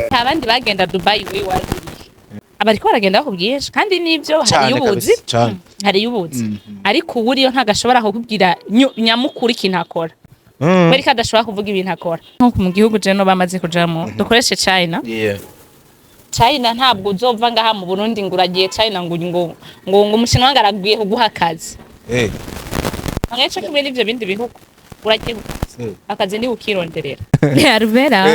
Nta bandi bagenda Dubai, we waziriye abariko baragenda ku bwinshi, kandi nivyo. Cane. Hariyo ubuzi. Kabisa, cane. Hariyo ubuzi, ariko ubu uriyo ntagashobora kukubwira nyamukuru ikintu akora, kubera ko adashobora kuvuga ibintu akora. Nko mu gihugu jeno bamaze kujamo, dukoreshe China. China, ntabwo uzova ngaha mu Burundi ngo uragiye China ngo umushinwa ngo aragiye kuguha akazi. Mweco kimwe n'ivyo bindi bihugu, uragiye akazi ni ukironderera. Aruvera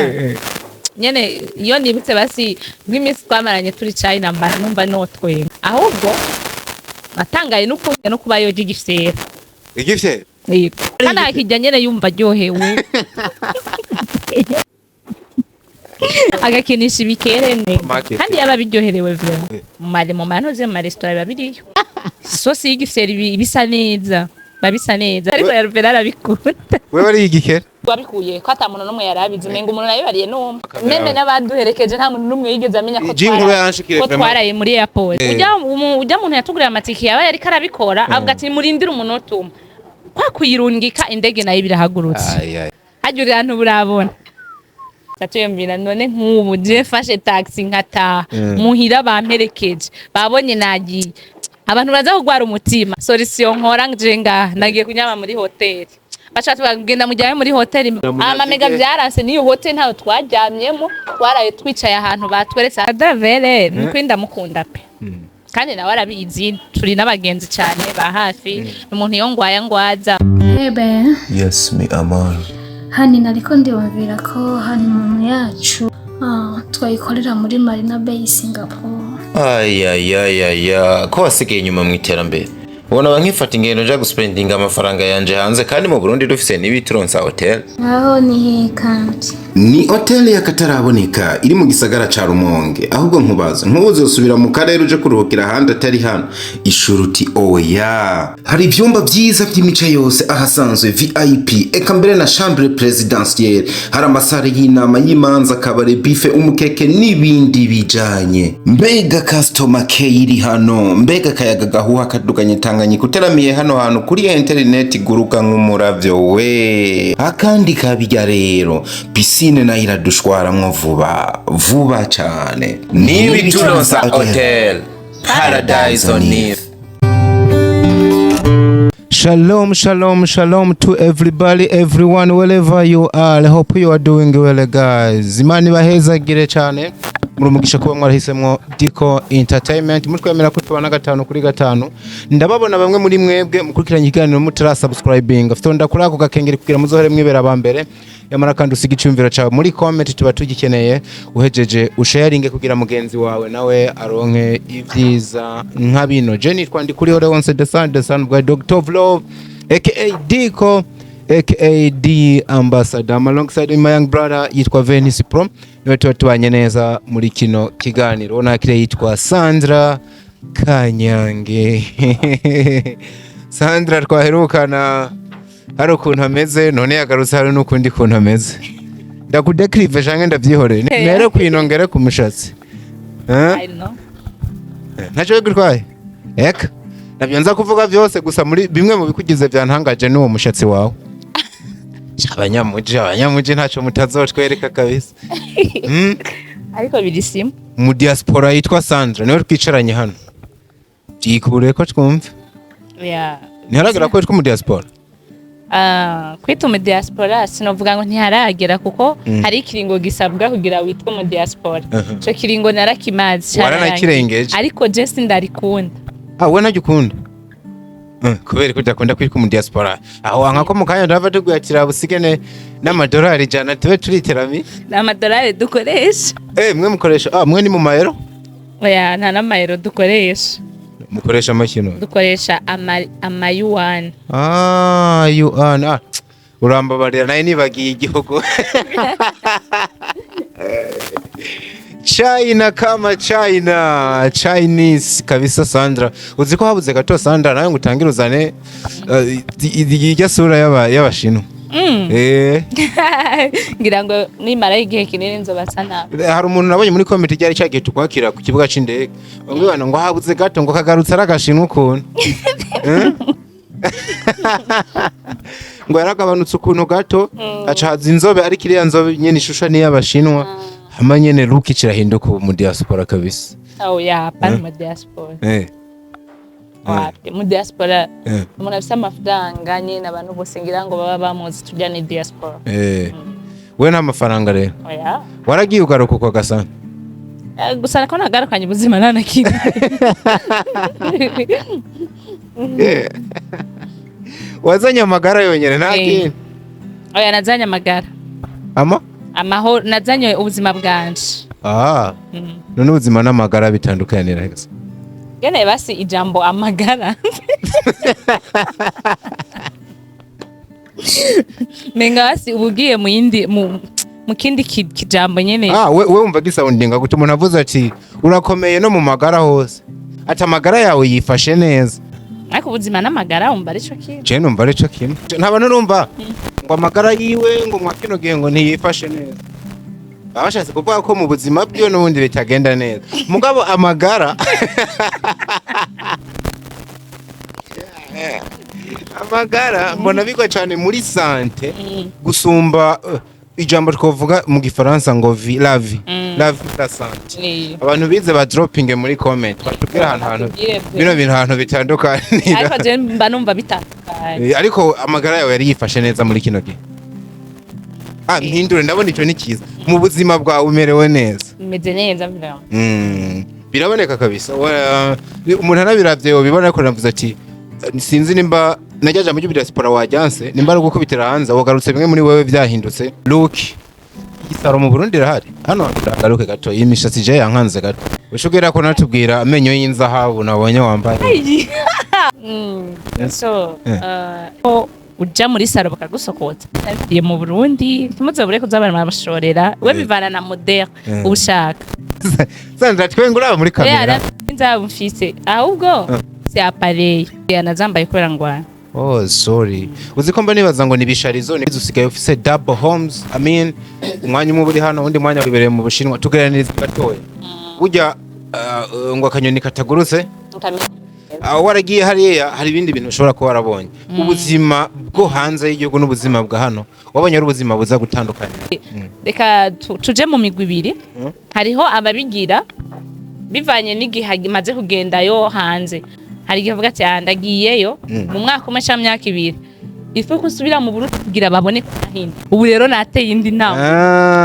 nyene, iyo nibutse basi nk'iminsi twamaranye turi China, mba numva notwenga. Ahubwo atangaye n'ukuntu no kuba yoja igifyera. Igifye? Yego, kandi akijya nyene yumva aryohewe, agakinisha ibikerene. Market. Kandi yaba biryoherewe vraiment. Mu mantuze, mu maresitora biba biriyo isosi y'igifyera, ibisa neza, biba bisa neza, ariko Yaruvera arabikunda. Wewe ari igikere? Wabikuye ko ata muntu n'umwe yari abizi, umenga umuntu nabibariye n'umwe même n'abaduherekeje, nta muntu n'umwe yigeze amenya ko Ji inkuru yanshikire ko vraiment. twaraye muri airport. Ujya muntu yatuguriye amatike yaba yariko arabikora, avuga ati: "Murindire umunota umwe." Kwa kuyirungika, indege nayo birahagurutse. Ay, ay. Harya uriya ntuburabona tatuyumvira. None nk'ubu je mfashe taxi nkataha muhira, bamperekeje, babonye nagiye, abantu baza kugwara umutima. Solution nkora nje ngaha, nagiye kunyama muri hoteli, baca tugenda mujyame muri hoteli. Amamega vyaranse, niyo hoteli ntayo twaryamyemo, twaraye twicaye ahantu batweretse. Adavere nukuri ndamukunda pe, kandi nawe arabizi, turi n'abagenzi cyane ba hafi. Umuntu iyo ngwaye ngwaza. Ebe. Yes, mi amor. Hani nariko ndiyumvira ko honeymoon yacu twayikorera muri Marina Bay, Singapore. Ayayayaya, ko wasigaye inyuma mu iterambere! Ubona ba nkifata ingendo nja guspendinga amafaranga yanje hanze, kandi mu Burundi dufise n'ibituronsa hotel. Aho ni he kandi? Ni hoteli y'akataraboneka iri mu gisagara ca Rumonge. Ahubwo nkubaza, ntuzosubira mu karere uje kuruhukira ahandi atari hano? Ishuruti oya. Hari ivyumba vyiza vy'imice yose, ahasanzwe VIP, eka mbere na chambre présidentielle. Hari amasare y'inama, y'imanza, akabare, buffet, umukeke n'ibindi bijanye. Mbega customer care iri hano! Mbega akayaga gahuha kaduganye Tanganyika! Uteramiye hano hantu kuri interineti guruka nk'umuravyo we. Akandi kabirya rero, piscine nayo iradushwaramwo vuba vuba cane. N'ibituronsa hotel, paradise on earth. Shalom, shalom, shalom to everybody, everyone, wherever you are. I hope you are doing well, guys. Imana ibahezagire cyane. Muri umugisha kuba mwarahisemwo Dico Entertainment. Mutwemera ko tubana gatanu kuri gatanu. Ndababona bamwe muri mwebwe mukurikiranye ikiganiro mutara subscribing. Fyonda kuri ako gakengeri kugira muzohore mwibera aba mbere. Yamara kandi usiga iciyumviro cawe muri comment, tuba tugikeneye. Uhejeje usharinge kugira mugenzi wawe nawe aronke ibyiza nka bino. Je nitwa Ndikuriho Leonce the Son, the son bwa Dr. of Love, aka Dico, aka D Ambassador. I'm alongside with my young brother yitwa Venice Pro, niwe tuba tubanye neza muri kino kiganiro. Nakire yitwa Sandra Kanyange. Sandra twaherukana hari ukuntu ameze, none yagarutse hari n'ukundi kuntu ameze. Ndakudekirive canke ndavyihorere? Mere kwinongere ku mushatsi. Eh? I know. Ntacyo gutwaye, eka nabyo nza kuvuga byose. Gusa muri bimwe mu bikugize byantangaje n'uwo mushatsi wawe. Abanyamuji ntacyo mutazotwereka kabisa. Ariko biri simu. Mu diaspora yitwa Sandra niwe twicaranye hano, byikure ko twumve. Ntiharagera ko witwa mu diaspora? Ah, kwita umu diaspora sinovuga ngo ntiharagera, kuko hari ikiringo gisabwa kugira witwe umu diaspora. Ico kiringo narakimaze, cararangiye. Waranakirengeje. Ariko je sindarikunda. Ah, we ntajya ukunda? Kubera ko udakunda kwitwa mu diaspora, aho wanka ko mu kanya ndava tugwatira busigane n'amadolari 100 tube turiterami. Ni amadolari dukoresha. Eh, mwe mukoresha, ah, mwe ni mu mayero? Oya, nta n'amayero dukoresha. Mukoresha amakino? Dukoresha amayuwani. Ah, yuan. Ah, urambabarira, naye nibagiye igihugu China kama China Chinese kabisa. Sandra, uzi ko habuze gato Sandra nawe ngo utangire uzane irya sura y'abashinwa. Eh. Ngira ngo nimara igihe kinini nzobasa nabi. Hari umuntu nabonye muri comment ryari cyagiye tukwakira ku kibuga c'indege, bamwe bana ngo habuze gato ngo kagarutse ari agashinwa ukuntu. Eh? Ngo yaragabanutse ukuntu gato, aca haza inzobe, ariko iriya nzobe nyene ishusho n'iy'abashinwa. Hama nyene look kirahinduka ubu mu diaspora kabisa. Oh yeah, pani mu diaspora. Wapi mu diaspora? Umuntu afise amafaranga nyene, abantu bose ngira ngo baba bamuzi, turya ni diaspora. We nta mafaranga rero? Oya. Waragiye ugaruka uko gasa? Gusa nako nagarukanye ubuzima nta na kimwe. Wazanye amagara yonyene, nta kindi? Oya, nazanye amagara. Ama Amahoro, nazanye ubuzima bwanje. Ah, none ubuzima n'amagara bitandukanira he? Gene basi ijambo amagara menga basi uba ugiye mu yindi mu kindi kijambo nyene. Ah, we wumva gisoundinga gute umuntu avuze ati urakomeye no mu magara hose, ati amagara yawe yifashe neza? Ariko ubuzima n'amagara wumva arico kimwe? Je numva arico kimwe. Nta bantu urumva ngo amagara yiwe ngo mwa kino gihe ngo ntiyifashe neza, baba bashatse kuvuga ko mu buzima bwiwe n'ubundi bitagenda neza. Mugabo amagara mbona bigwa cyane muri santé gusumba ijambo twavuga mu gifaransa ngo vie, la vie, la vie, la santé. Abantu bize ba dropping muri comment batubwira ahantu Batubwire pe. bino bintu ahantu bitandukanira. Ariko je mba numva bitandukanye. Ariko amagara yawe yari yifashe neza muri kino gihe? Ah, mpindure, ndabona icyo ni cyiza. Mu buzima bwawe umerewe neza? Meze neza vraiment. Biraboneka kabisa. Umuntu anabiravye yobibona, ariko navuze ati sinzi nimba najya jambo ry'ubu diaspora wajyanse, nimba ari ugukubitira hanze wagarutse bimwe muri wewe byahindutse. Look, igisaro mu Burundi irahari hano. Garuke gato, iyi mishatsi je yankanze gato. Ushobora ko natubwira amenyo y'inzahabu nabonye wambaye. So uja muri salon bakagusokota. Iyo mu Burundi ntimuzobure kuza abantu babashorera, we bivana na modèle ushaka. Sandra, twenga uraba muri kamera. Nzaba mfise ahubwo c'est appareil yanazambaye kubera ngwana. Oh, sorry. Uzi ko mba nibaza ngo ni bisharizo ni usigaye ufise double homes. I mean, umwanya umwe uri hano, undi mwanya wibereye mu Bushinwa. Tugeraniriza gatoya. Burya ngo akanyoni katagurutse, aho waragiye hariya hari ibindi bintu ushobora kuba warabonye. Ubuzima bwo hanze y'igihugu n'ubuzima bwa hano, wabonye ari ubuzima buza gutandukana? Reka tuje mu migwi ibiri. Hariho ababigira bivanye n'igihe maze kugendayo hanze. Hari igihe uvuga ati ah, ndagiyeyo mu mwaka umwe cyangwa imyaka 2, ifu ko usubira mu Burundi kugira babone ko nahinda. Ubu rero nateye indi ntambwe,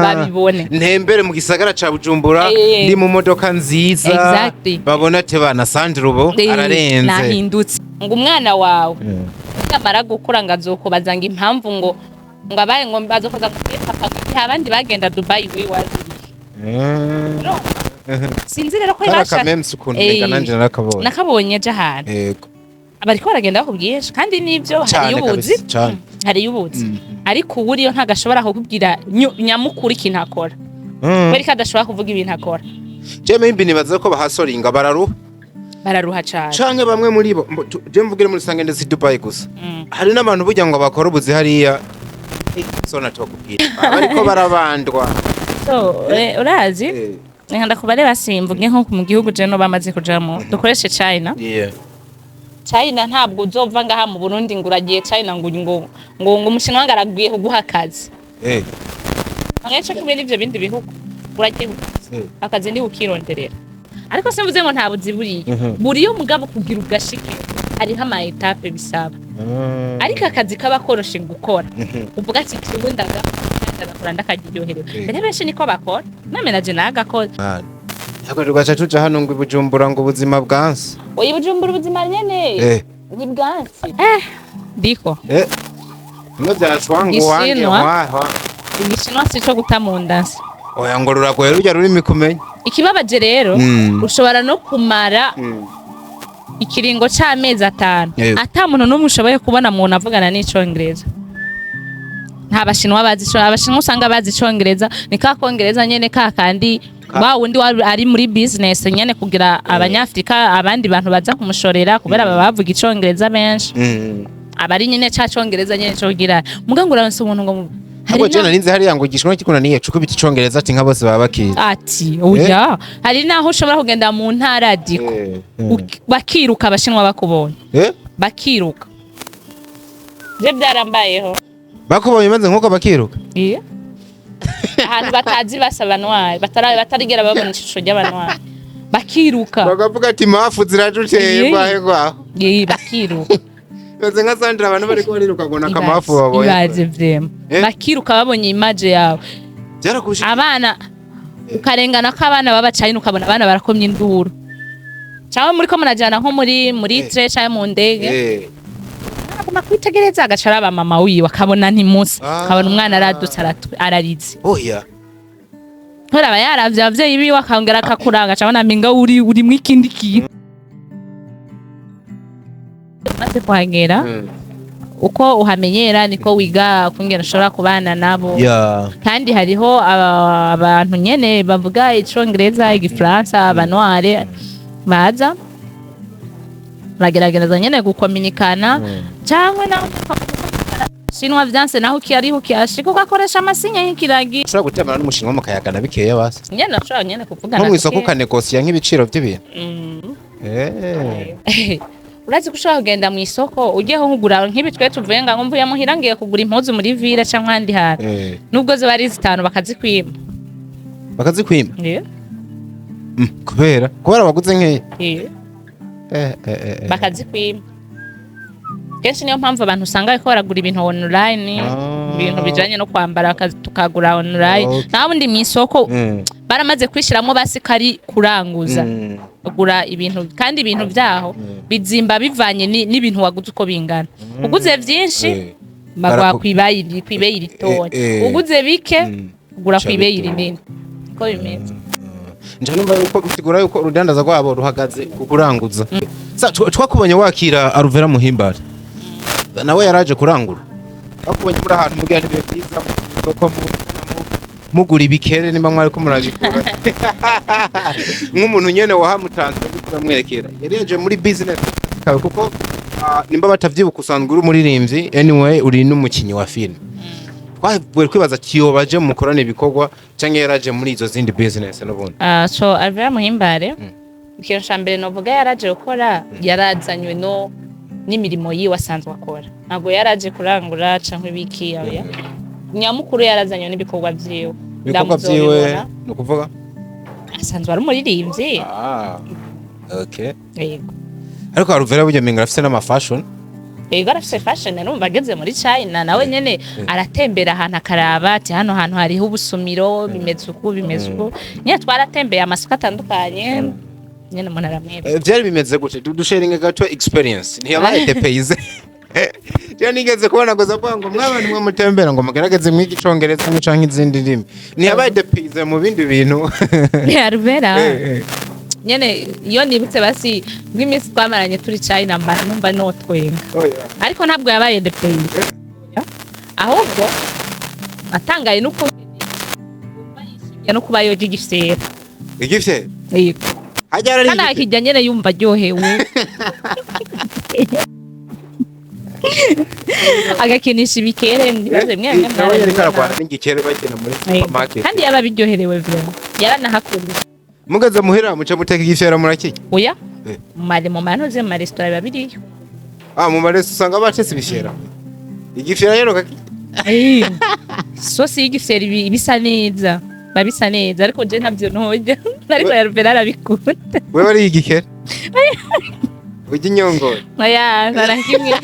babibone. Ntembere mu gisagara ca Bujumbura, ndi mu modoka nziza, babona ati bana Sandra ubu ararenze. Nahindutse. Ngo umwana wawe namara gukura ngo azokubaza ngo impamvu ngo abaye ngo azokoza ngo papa ngo abandi bagenda Dubai we waziriye. Sinzi rero ko Kara basha kamemse ukuntu umenga nanje narakabonye. Nakabonye ejo ahantu. Abariko baragenda bakubwiyesha kandi nivyo Cane hariyo ubuzi. kabisa, cane. Hariyo ubuzi. Ariko ubu uriyo ntagashobora kukubwira nyamukuru ikintu akora. Kubera ko adashobora kuvuga ibintu akora. Je maybe nibaza ko bahasoringa bararuha. Bararuha cane. Canke bamwe muri bo je mvugire muri rusange ndetse Dubai gusa. Hari n'abantu burya ngo bakora ubuzi hariya, so natokubwira bariko barabandwa. So urazi, reka ndakubare basimvuge nko mu gihugu je no bamaze kujamo, dukoreshe China. China ntabwo uzova ngaha mu Burundi ngo uragiye China ngo umushinwa ngo aragiye kuguha akazi. Nkeco kimwe n'ivyo bindi bihugu uragiye akazi ndi ukironderera. Ariko simvuze ngo nta buzi buriyo. Buriyo, mugabo kugira ugashike hariho ama étapes bisaba. Ariko akazi kaba koroshe gukora. Uvuga ati jewe ndagakora ndakaryoherewe. Mbere benshi niko bakora. Namenaje nagakora. Ntabwo tugaca tuja hano ngo i Bujumbura ngo ubuzima bwanse. Oya, Bujumbura ubuzima nyene ni bwansi. Ndiko. Bimwe byashwangu wange. Igishinwa. Hwa Igishinwa sico guta mu nda. Oya, ngo ruragoye rujya rurimi kumenya. Ikibabaje rero, ushobora no kumara ikiringo c'amezi 5 ata muntu n'umwe ushoboye kubona muntu avugana n'icongereza. Nta bashinwa bazi ico, abashinwa usanga bazi icongereza ni ka kongereza nyene ka kandi wa wundi wari ari muri business nyene kugira abanyafrika abandi bantu baza kumushorera kubera baba bavuga icongereza benshi, abari nyene ca congereza nyene co kugira muga ngo uraronse umuntu ngo hari Ahubwo je narinzi hariya ngo igishinwa kikunaniye cukubita icongereza ati nka bose baba bakizi. Ati oya, hari naho ushobora kugenda mu ntara diko bakiruka abashinwa bakubonye. Bakiruka. Je byarambayeho. Bakubonye maze nkuko bakiruka? Iya, ahantu batazi basa abanwari, batarigera babona ishusho ry'abanwari, bakiruka. Bakavuga ati mafu ziracuteye. Gwahe gwaho. Iya, bakiruka. Beze nka Sandra, abantu bariko bariruka ngo nakamafu babonye. Ibaze vraiment. Eh? Bakiruka babonye image yawe. Byarakushe? Abana ukarengana ko abana b'abacayina, ukabona abana barakomye induru, cyangwa muri ko murajyana nko muri train cyangwa mu ndege, aguma kwitegereza, agaca araba mama wiwe, akabona ntimusa. Akabona umwana aradutse, ararize. Oya. Kubera aba yaravye abavyeyi biwe, akongera akakuranga, agaca abona minga uri ikindi kintu. Umaze kuhagera, uko uhamenyera niko wiga kungena ushobora kubana nabo. Kandi hariho abantu nyene bavuga Icongereza, Igifaransa, abanware baza bagerageza nyene gukominikana, cyangwa nawe Shinwa vyanse, naho ukiyariho ukiyashika ugakoresha amasinya y'ikiragi. Ushobora gutemana n'umushinwa mukayagana bikeya basi? Nyene urashobora nyene kuvugana Nko mw'isoko, duke. ukanegosiya nk'ibiciro by'ibintu. Urazi ko ushobora kugenda mu isoko ugiye nko kugura nk'ibi, twe tuvuye ngo mvuye muhira ngiye kugura impuzu muri ville cyangwa ahandi hantu, nubwo ziba ari zitanu bakazikwima. Bakazikwima? Yeah. Kubera waguze nkeya? Yeah. Eh. Bakazikwima kenshi. Niyo mpamvu abantu usanga bariko baragura ibintu online, ibintu bijanye no kwambara, tukagura online. Naho ubundi mu isoko baramaze kwishiramwo basi kari kuranguza, ugura ibintu, kandi ibintu vyaho bizimba bivanye n'ibintu waguze uko bingana. Uguze vyinshi, baguha kw'ibeyi ritoya. Uguze bike, ugura Ca kw'ibeyi bitoya. rinini. Uko bimeze. Nja numva yuko bisigura yuko urudandaza rwabo ruhagaze ku kuranguza. Sa twakubonye wakira Alvera Muhimbare, nawe yaraje kurangura. Twakubonye muri ahantu mugira ibihe byiza mu isoko, mugura ibikere, nimba mwariko murabigura, nk'umuntu nyene wahamutanze uramwerekera, yari yaje muri business kawe, kuko nimba batavyibuka, usanzwe uri umuririmbyi, anyway uri n'umukinyi wa film. Twavuye kwibaza kiyo baje mukorana ibikorwa canke yaraje muri izo zindi business n'ubundi. So Alvera Muhimbare, ikintu ca mbere novuga yaraje gukora, yarazanywe no n'imirimo yiwe asanzwe akora. Ntabwo yaraje kurangura canke ibiki, oya. Nyamukuru yarazanywe n'ibikorwa vyiwe. Ibikorwa vyiwe? Ndamuzobibona. Ni ukuvuga? Asanzwe ari umuririmbyi. Ah, okay. Yego. Ariko Alvera burya menga arafise n'ama fashion. Yego, arafise fashion. Numva ageze muri China nawe nyene aratembera ahantu, akaraba ati hano hantu hariho ubusumiro, bimeze uku, bimeze uku. Nyene twaratembeye amasoko atandukanye nyene, umuntu aramwereka. Vyari bimeze gute? Dusharinge gato experience. Ntiyabaye dépaysé? Je nigeze kubona ngo zavuga ngo mw'abantu mwe mutembera ngo mugerageze mwige Icongereza canke izindi ndimi. Ntiyabaye dépaysé mu bindi bintu? Alvera nyene, iyo nibutse basi nk'iminsi twamaranye turi China, mba numva notwenga. Oya. Ariko ntabwo yabaye dépaysé, ahubwo atangaye nuko yishimiye no kuba yoga igifyera. Igifye? Yego. Hajya ari Kandi akijya nyene yumva aryohewe, agakinisha ibikere, ibibazo bimwe bimwe. Nawe yariko aragwana n'igikere bakina muri supermarket. Kandi yaba biryoherewe vraiment, yaranahakuriye. Mugeze muhira muca muteka igifyera murakirya? Oya. Eh. Mari mu manuze mu maresitora biba biriyo. Ah, mu maresitora usanga batetse ibifyera. Igifyera rero Isosi y'igifyera iba isa neza, biba bisa neza, ariko je ntabyo ntorya, ariko Yarvera arabikunda. Wewe ari igikere urya inyongoro? Oya, nta na kimwe,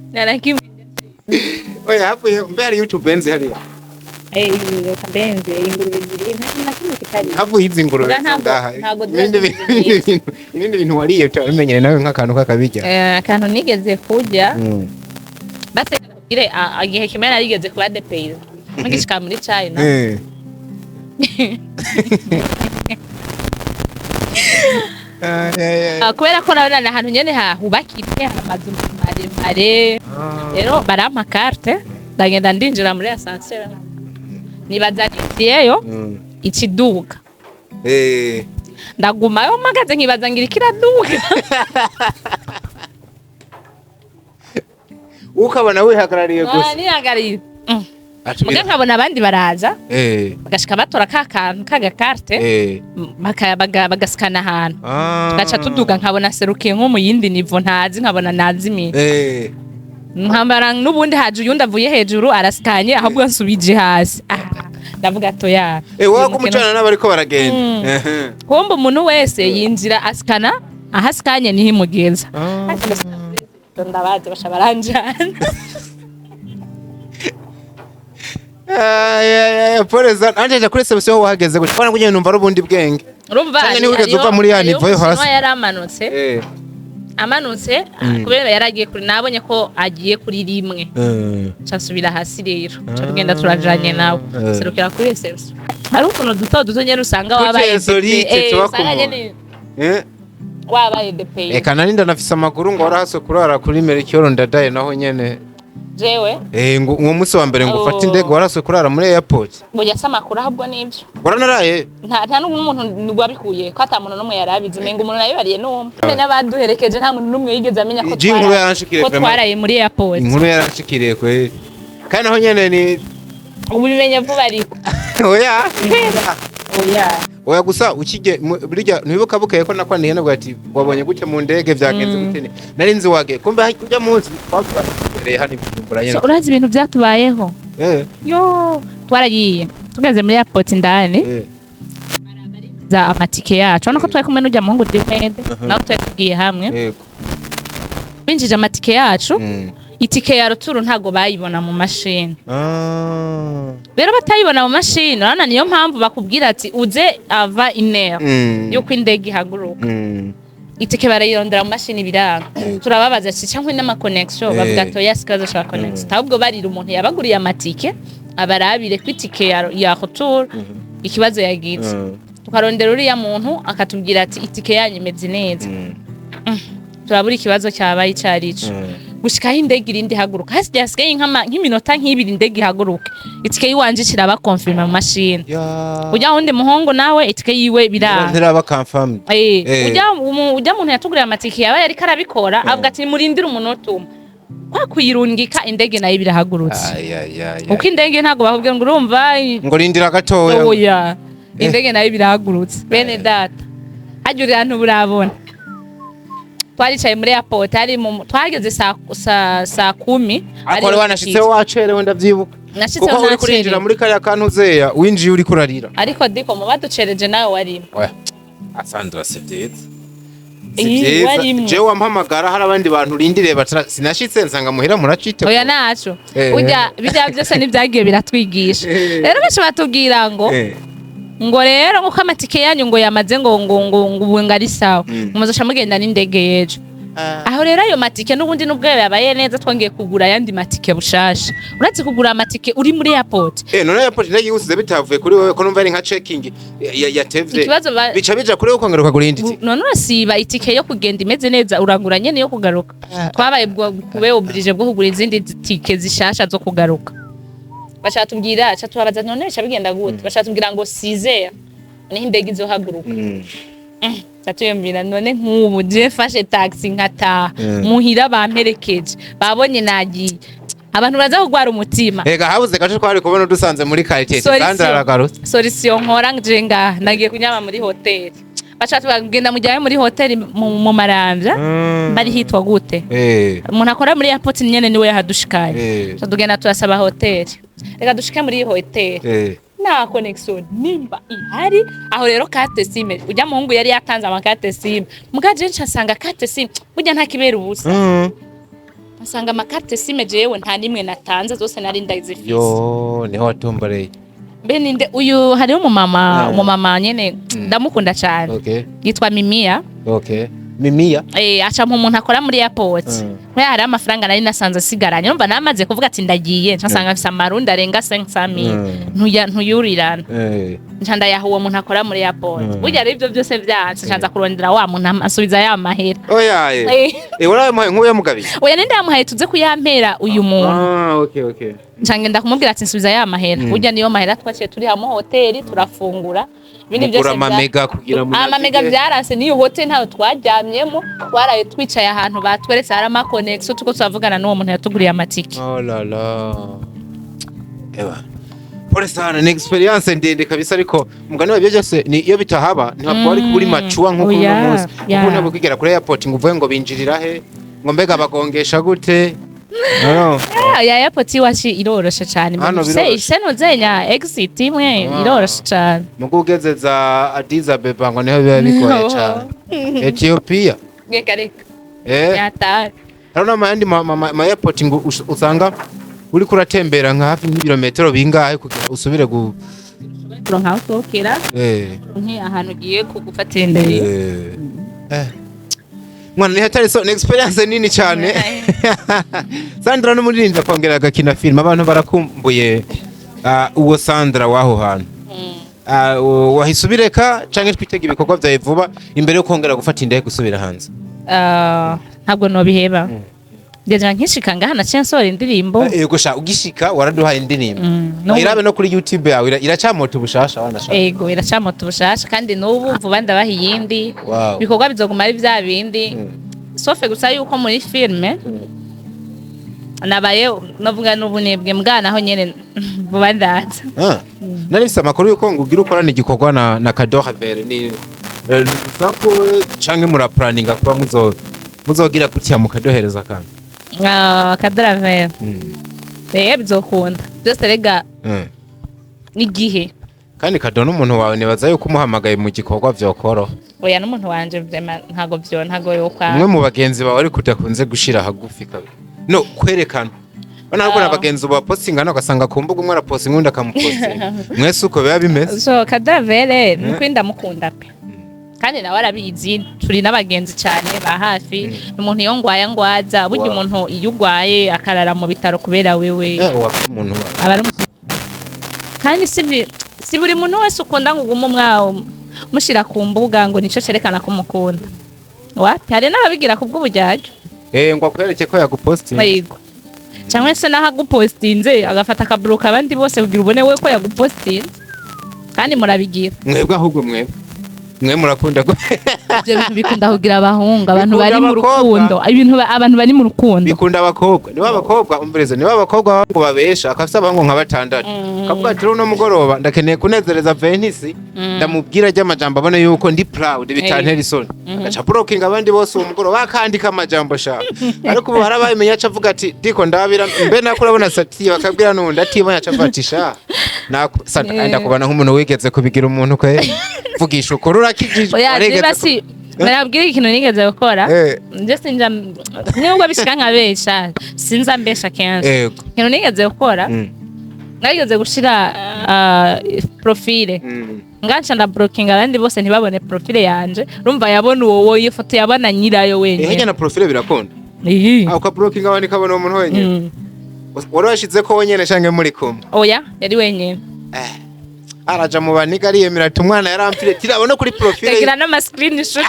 nta na kimwe. Oya, havuye mbe hari YouTube hariya? Eh, kabenze ingurube ziri, nta kintu na kimwe kitari. Havuye izi ngurube Oya, ngaha. ntabwo ibindi ziba ibindi bintu wariye utabimenyere nawe, nk'akantu k'akabirya. Akantu nigeze kurya, base kubwire, igihe kimwe narigeze kuba dépaysé ngishika muri China. Ay, ay, ay. Kubera ko nabona ni ahantu nyene hahubakitse, hari amazu maremare, rero barampa carte, ndagenda ndinjira muri ascenseur, nibaza ninjiyeyo ikiduga. Ndagumayo mpagaze, nkibaza ngira ikiraduga. Ukabona wihagarariye gusa. Nihagarariye. Muga nkabona abandi baraza, bagashika batora ka kantu k'agakarte, bagasikana ahantu, tugaca tuduga, nkabona serukiye nko mu yindi niveau ntazi, nkabona nazimiye. Nkambara n'ubundi haje uyundi avuye hejuru arasikanye, ahubwo nsubije hasi. Ah, ndavuga toya. Wowe kumucana n'abariko baragenda. Kumva umuntu wese yinjira asikana, aho asikanye niho imugeza. Ndabazi basha baranjana. Ay, ay, ay, pole sana. Anje aja kuri reception wahageze gutya. Kwana kunyene numva ari ubundi bwenge. Urumva Canke ntiwigeze uva muri ya niveau yo hasi. Hariho yari amanutse, amanutse kubera yari agiye kuri, nabonye ko agiye kuri rimwe, nca nsubira hasi rero, nca tugenda turajanye nawe, serukira kuri reception. Hari ukuntu duto duto nyene usanga wabaye Insolite tuba ku usanga muntu. nyene wabaye DPI. Eka nari ndanafise amakuru ngo warahaswe kurara kuri Melchior Ndadaye naho nyene. Jewe? Ngo uwo munsi wa mbere ngo ufate Oh. indege warahaswe kurara muri airport. Ngo yasa amakuru, ahubwo nibyo. Waranaraye? Nta n'umuntu wabikuye ko ata muntu n'umwe yarabizi, umenga umuntu nabibariye n'umwe n'abaduherekeje, nta muntu n'umwe yigeze amenya ko Ji inkuru yaranshikiriye ko vraiment. twaraye muri airport. Inkuru yaranshikiriye kweri. Kandi naho nyene ni Ubu bimenye vuba ariko. Oya. Oya. Oya, gusa ukige burya ntibibuka bukeye ko nakwandiye nabwo ati wabonye gute mu ndege, vyagenze gute, nari nzi wagiye kumbe kurya munsi twabereye hano i Bujumbura nyene. So, urazi ibintu byatubayeho? Yo, twaragiye, tugeze muri airport indani, za amatike yacu, urabona ko twari kumwe n'ujya muhungu Dimede, nawe twari tugiye hamwe. Binjije amatike yacu, itike ya retour ntago bayibona mu mashini. Rero batayibona mu mashini, urabona niyo mpamvu bakubwira ati uze ava inere yuko indege ihaguruka. Itike barayirondera mu mashini biranga, turababaza ati cyangwa n'ama connexion, bavuga ati oya, si ikibazo ca connexion, ahubwo barira umuntu yabaguriye amatike abarabire ko itike ya retour ikibazo yagize. Tukarondera uriya muntu, akatubwira ati itike yanyu imeze neza. Turabura ikibazo cyabaye ico arico, gushikaho indege irindi ihaguruka, hasigaye nk'iminota nk'ibiri indege ihaguruke, itike yiwanje kiraba confirma mu mashini. Ujya wundi muhungu nawe itike yiwe biranga. Ntiraba confirmed. Ujya muntu yatuguriye amatike yaba yariko arabikora, avuga ati murindire umunota umwe, kwa kuyirungika indege nayo birahagurutse. Ay, ay, ay, Uko indege ntabwo bakubwira ngo urumva ngo rindira gatoya. Oya, indege nayo birahagurutse. Bene data, hajya uriya ntuburabona, twaricaye muri airport, hari mu twageze saa 10. Ariko wari wanashitseho wacerewe, ndavyibuka. Nashitseho Kuko uri kurinjira nacerewe. muri kariya kantu uzeya winjiye uri kurarira. Ariko diko mu baducereje nawe warimo. Oya, Sandra, si vyiza. Si Ih, vyiza. warimwo. Jewe wampamagara hari abandi bantu urindiriye batara, sinashitse nsanga muhira muracite. Oya, naco ujya bijya byose ntibyagiye biratwigisha. Rero benshi batubwira ngo ngo rero nguko amatike yanyu ngo yamaze ngo ubu ngo ari sawa, ngo muzoca mugenda n'indege y'ejo. Aho rero ayo matike n'ubundi n'ubwo yabaye neza, twongeye kugura ayandi matike bushasha. Uretse kugura amatike uri muri airport. None airport indege igusize bitavuye kuri wewe, ko numva ari nka checking yatevye. Ikibazo Bica bija kuri wewe ukongera ukagura iyindi tike. None urasiba itike yo kugenda imeze neza, uragura nyene yo kugaruka. Twabaye kube obligé bwo kugura izindi tike zishasha zo kugaruka. Baca tubwira, ca tubabaza none bica bigenda gute, baca tubwira ngo 6h niho indege izohaguruka. Ca tuyumvira none nk'ubu je mfashe taxi nkataha muhira, bamperekeje babonye nagiye, abantu baza kugwara umutima. Ega habuze gace twari kubona dusanze muri quartier Sandra aragarutse. Solution nkora nje ngaha, nagiye kunyama muri hoteli. Baca tubagenda mujyayo muri hoteli mu Maramvya, bari hitwa gute, umuntu akora muri airport nyene niwe yahadushikaye. Ca tugenda turasaba hoteli, reka dushike muri iyi hoteli, nta connexion nimba ihari. Aho rero carte SIM, ujya muhungu yari yatanze ama carte SIM, muga je nca nsanga carte SIM burya nta kibera ubusa, nsanga ama carte SIM jewe nta nimwe natanze, zose nari ndazifise. Yo, niho watumbereye. Mbe ninde uyu? Hariho umumama, umumama nyene ndamukunda cyane, yitwa Mimiya. Okay, Mimiya. Aca umuntu akora muri airport, kubera hariho amafaranga nari nasanze asigaranye. Urumva namaze kuvuga ati ndagiye, nca nsanga mfise amarundi arenga 500,000, ntuyurirana, nca ndayaha uwo muntu akora muri airport. Burya rero ibyo byose vyanse, nca nza kurondera wa muntu asubiza ya mahera. Oya. Waramuhaye nk'uwo yamugabiye? Oya, ninde yamuhaye, tuze kuyampera uyu muntu. Ah, okay. Nca ngenda kumubwira ati nsubiza ya mahera. Burya niyo mahera twaciye turi hamwe hoteli turafungura, ibindi Mugura byose amamega kugira amamega vyaranse. Niyo hoteli ntayo twaryamyemo, twaraye twicaye ahantu batweretse hari ama connexion, tuko turavugana n'uwo muntu yatuguriye amatike. Oh la la. Ewa. Pole sana, ni experience ndende kabisa, ariko mugani wabyo byose ni iyo bitahaba ntabwo wari kuri mature nkuko uno Oya, munsi, kuko ntabwo kwigera kuri airport ngo uvuge ngo binjirira he, ngo mbega bagongesha gute, no. Ah, ya airport iwacu iroroshe cyane. Hano Se biroroshe. ise nuzenya exit imwe, iroroshe cyane. Mugo ugeze za Addis Abeba ngo niho biba bigoye No. cyane, Ethiopia. Reka reka. Eh. Yatari. Hari n'ayandi ma airport ngo usanga uriko uratembera nka hafi nk'ibirometero bingahe kugira usubire gu Kuronka aho usohokera, nki ahantu ugiye kugufatira indege. Eh. Mwana, ni hatari. So ni experience nini cyane. Sandra n'umuririmbyi akongera agakina film. Abantu barakumbuye uwo Sandra w'aho hantu. Wahise ubireka canke twitega ibikorwa vyawe vuba imbere yo kongera gufata indege gusubira hanze? Ah, ntabwo nobiheba. Ndetse nkishika ngaha naciye nsohora indirimbo. Yego sha, ugishika waraduhaye indirimbo. N'ubu- Irabe no kuri YouTube yawe, iracamota ubushasha wana sha. Ego, iracamota ubushasha, kandi n'ubu vuba ndabaha iyindi. Ibikorwa bizoguma ari vya bindi, sauf gusa yuko muri filme nabaye novuga n'ubunebwe mbwanaho nyene, vuba ndaza. Ah. Nari mfise amakuru yuko ngo ugira ukorana igikorwa na Kador Vere, ni rusaku canke muraplaninga kuba muzogira gutya mukadohereza akantu? Ah, Kadoravere, eh, bizokunda byose rega, n'igihe. Kandi Kado n'umuntu wawe, nibaza yuko umuhamagaye mu gikorwa vyokoroha. Oya, n'umuntu wanje vraiment ntago vyo, ntago yokwa. Umwe mu bagenzi bawe ariko udakunze gushira hagufi kabi no kwerekana. Bana ariko na bagenzi bapostinga no ugasanga ku mbuga umwe arapostinga undi akamupostinga, mwese uko biba bimeze. So Kadavere nukuri ndamukunda pe, kandi nawe arabizi, turi n'abagenzi cyane ba hafi. Ni umuntu iyo ngwaye ngwaza burya. Umuntu iyo ugwaye akarara mu bitaro kubera wewe, Eh, umuntu wawe. Aba ari kandi si buri muntu wese ukunda ngo ugume umwawo mushira ku mbuga ngo nico cerekana ko umukunda. Wapi, hari n'ababigira ku bw'ubujyajya. Eh, ngo akwereke ko yagupostinze. Yego, cyangwa se naho agupostinze agafata akaburuka abandi bose kugira ubone we ko yagupostinze, kandi murabigira. Mwebwe ahubwo, mwebwe mwe murakunda Ibyo bintu bikunda kugira abahungu, abantu Bikunda bari mu abakobwa. rukundo, ibintu abantu bari mu rukundo. Bikunda abakobwa. Niba abakobwa, umvirize, niba abakobwa ngo babesha akafise abahungu nka batandatu, kavuga ati: "Uno mugoroba ndakeneye kunezereza Venisi, ndamubwira ajya amajambo abone yuko ndi proud, bitantera isoni." Agaca blocking abandi bose uwo mugoroba, akandika amajambo sha. Ariko ubu harabayimenya, aca avuga ati: "Diko ndabira mbe nako urabona sati." Bakabwira n'undi atibonye, aca avuga ati: "Sha nako ndakubona nk'umuntu wigeze kubigira umuntu kwe." Vugisha ukuri, urakijijwe? Oya. Warigeze Niba si nabwira ikintu nigeze gukora, nje sinja, nubwo bishika nkabesha, sinza mbesha kenshi. Ikintu nigeze gukora, narigeze gushira profile, nganca ndablockinga abandi bose ntibabone profile yanje. Urumva yabona uwo iyo foto yabona nyirayo Hirya wenyine. Na profile birakunda? Iyi. Ah, ukablockinga abandi kabona uwo muntu wenyine? Wari washize ko wenyene canke muri kumwe? Oya, yari wenyine. Araja mu baniga ariyemera ati: "Umwana yaramfire tirabona kuri profile." Kagira n'ama screenshot.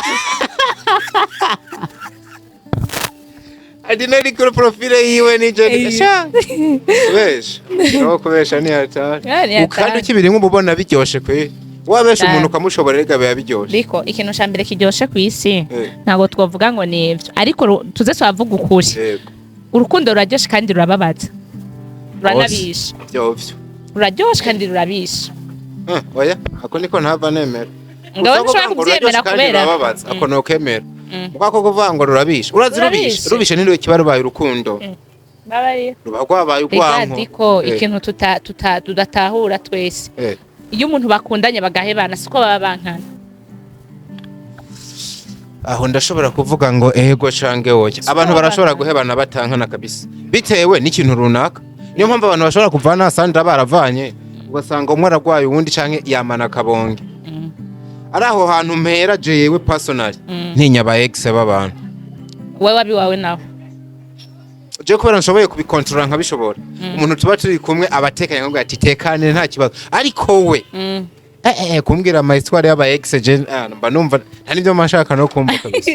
Ati: "Nari kuri profile yiwe nije." Sha, kubesha no kubesha ni hatari. Yeah, ni hatari. Kandi ukibiri nk'ubu ubona biryoshe kwe wabesha Cyane. umuntu ukamushobora rega, biba biryoshe. Ariko ikintu ca mbere kiryoshe ku isi, ntabwo twavuga ngo ni ivyo, ariko tuze twavuga ukuri. Urukundo ruraryoshe kandi rurababaza, ruranabisha. Vyovyo. Ruraryoshe kandi rurabisha. Ah, oya, ako niko ntava nemera. Ngaho Gusa ntushobora kuvuga ngo kuvyemera ruraryoshe kandi kubera rurababaza, ako nokemera. Mugabo kuvuga ngo rurabisha, urazi rubisha. Rurabishe. Rubisha ntirube kiba rubaye urukundo, Babaye. ruba rwabaye urwanko. Rega ko ikintu tudatahura twese, iyo umuntu bakundanye bagahebana, siko baba bankana. Aho ndashobora kuvuga ngo ego cange oya. Abantu barashobora guhebana batankana kabisa, bitewe n'ikintu runaka. Niyo mpamvu abantu bashobora kuvana Sandra baravanye, ugasanga umwe aragwaye uwundi canke yamana akabonge. Ari aho hantu mpera jewe personally ntinya ba ex b'abantu. Wewe abiwawe nawe? Je kubera nshoboye kubikontorora nkabishobora, umuntu tuba turi kumwe abatekanye nkavuga ati: "Tekane, nta kibazo." Ariko we kumbwira ama histoire y'aba ex, je mba numva nta nibyo mba nshaka no kumva kabisa.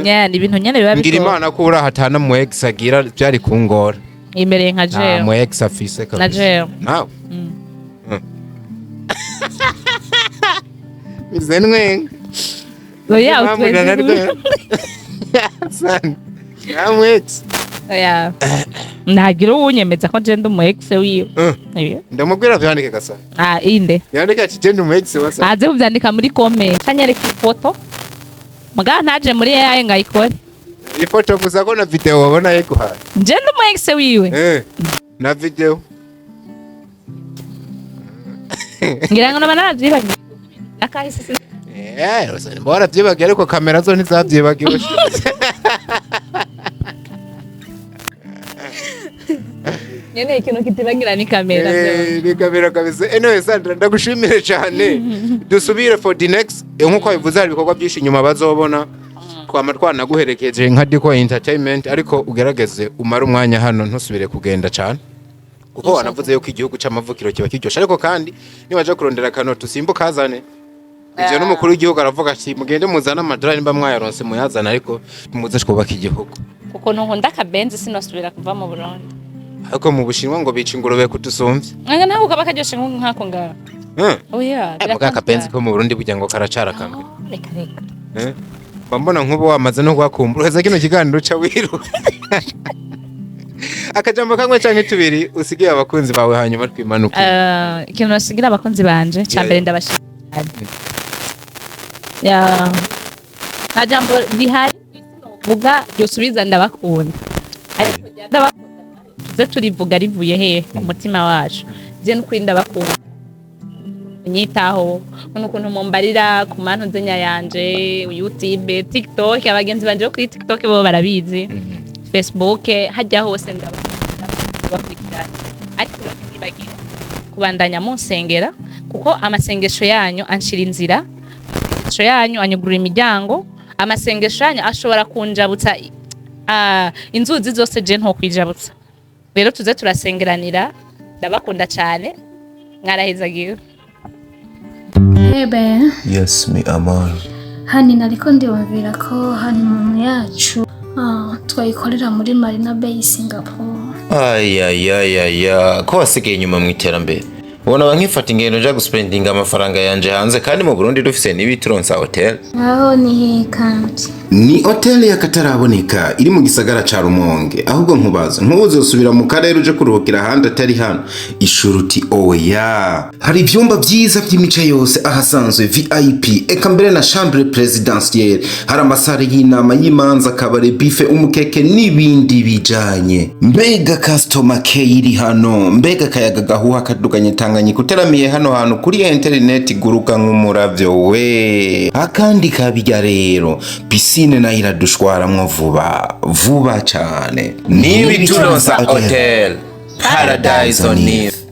Yeah, ni ibintu nyene biba Ngira bigoye. Imana ko uri ahatana mu ex agira, byari kungora. Imereye nka Nta jewe. mu ex afise kabisa. Na jewe. Nawe bize nwenga. Oya. Impamvu Utweze. Sana. Nta mu ex. Oya, ntagira uwunyemeza ko je ndi umu ex wiwe. Eh. Ndamubwira vyandike gasa. Ah, inde? Yandike ati je ndi umu ex wa Sandra. Aze kuvyandika muri comment, kanyereka ifoto, muga ntaje muri AI ngo ayikore. Ifoto gusa ko na video wabona yiguhaye. Je ndi umu ex wiwe. Eh, na video. Ngira ngo noba naravyibagiwe akahise. Eh, waravyibagiwe, ariko kamera zo ntizavyibagiwe. Nyene ikintu kitibagira ni kamera. Eh, ni kamera kabisa. Anyway, Sandra, ndagushimire cyane. Dusubire for the next. Nkuko bivuze, hari ibikorwa byinshi inyuma bazobona. Twama twanaguherekeje nka Diko Entertainment, ariko ugerageze umare umwanya hano, ntusubire kugenda cyane. Kuko wanavuze yuko igihugu c'amavukiro kiba kiryoshe, ariko kandi nibaje kurondera akantu tusimbuka kazane. Ivyo n'umukuru w'igihugu aravuga ati mugende muzane amadolari, nimba mwayaronse muyazane, ariko muze twubake igihugu. Kuko ntunkunda akabenzi, sinosubira kuva mu Burundi. Ariko mu Bushinwa ngo bica ingurube kudusumbya. Nanga nawe kaba karyoshe nk'ako ngaho. Oya. Muga akabenzi ko mu Burundi burya ngo karacara kamwe. Reka reka. Eh? Mba mbona nk'ubu wamaze no kuhakumbura, uheza kino kiganiro uca wiruka. Akajambo kamwe canke tubiri usigiye abakunzi bawe, hanyuma twimanuke. Ikintu nasigira abakunzi banje cya mbere, ndabashimira cyane. Ya, nta jambo rihari vuga ryosubiza ndabakunda, ariko rya ndabakunda tuze turivuga rivuye hehe? Mu mutima wacu. Je n'ukuri ndabakunda, nyitaho ukuntu mumbarira ku mantu nzenya yanje, YouTube, TikTok. Abagenzi banje bo kuri TikTok bo barabizi, Facebook, hajya hose ndabakurikirana. Ariko ntibagira kubandanya munsengera, kuko amasengesho yanyu anshira inzira, amasengesho yanyu anyugurura imiryango, amasengesho yanyu ashobora kunjabutsa inzuzi zose je ntokwijabutsa. Rero tuze turasengeranira. Ndabakunda cyane, mwarahezagiwe. Ebe. Yes, mi amor. Hani nariko ndiyumvira ko honeymoon yacu twayikorera muri Marina Bay, Singapore. Ayayayaya, ko wasigaye inyuma mu iterambere! Ubona ba nkifata ingendo nja guspendinga amafaranga yanje hanze kandi mu Burundi dufise n'ibituronsa hotel. Aho ni hehe kandi? Ni hoteli y'akataraboneka iri mu gisagara ca Rumonge. Ahubwo nkubaza, ntuzosubira mu karere uje kuruhukira ahandi atari hano? Ishuruti oya. Hari ivyumba vyiza vy'imice yose, ahasanzwe VIP, eka mbere na chambre présidentielle. Hari amasare y'inama, y'imanza, kabare, buffet, umukeke n'ibindi bijanye. Mbega customer care iri hano! Mbega akayaga gahuha kaduganye Tanganyika uteramiye hano hantu! Kuri interineti guruka nk'umuravyo we. Akandi kabirya rero, piscine nayo iradushwaramwo vuba vuba cane. N'ibituronsa Hotel, paradise on earth.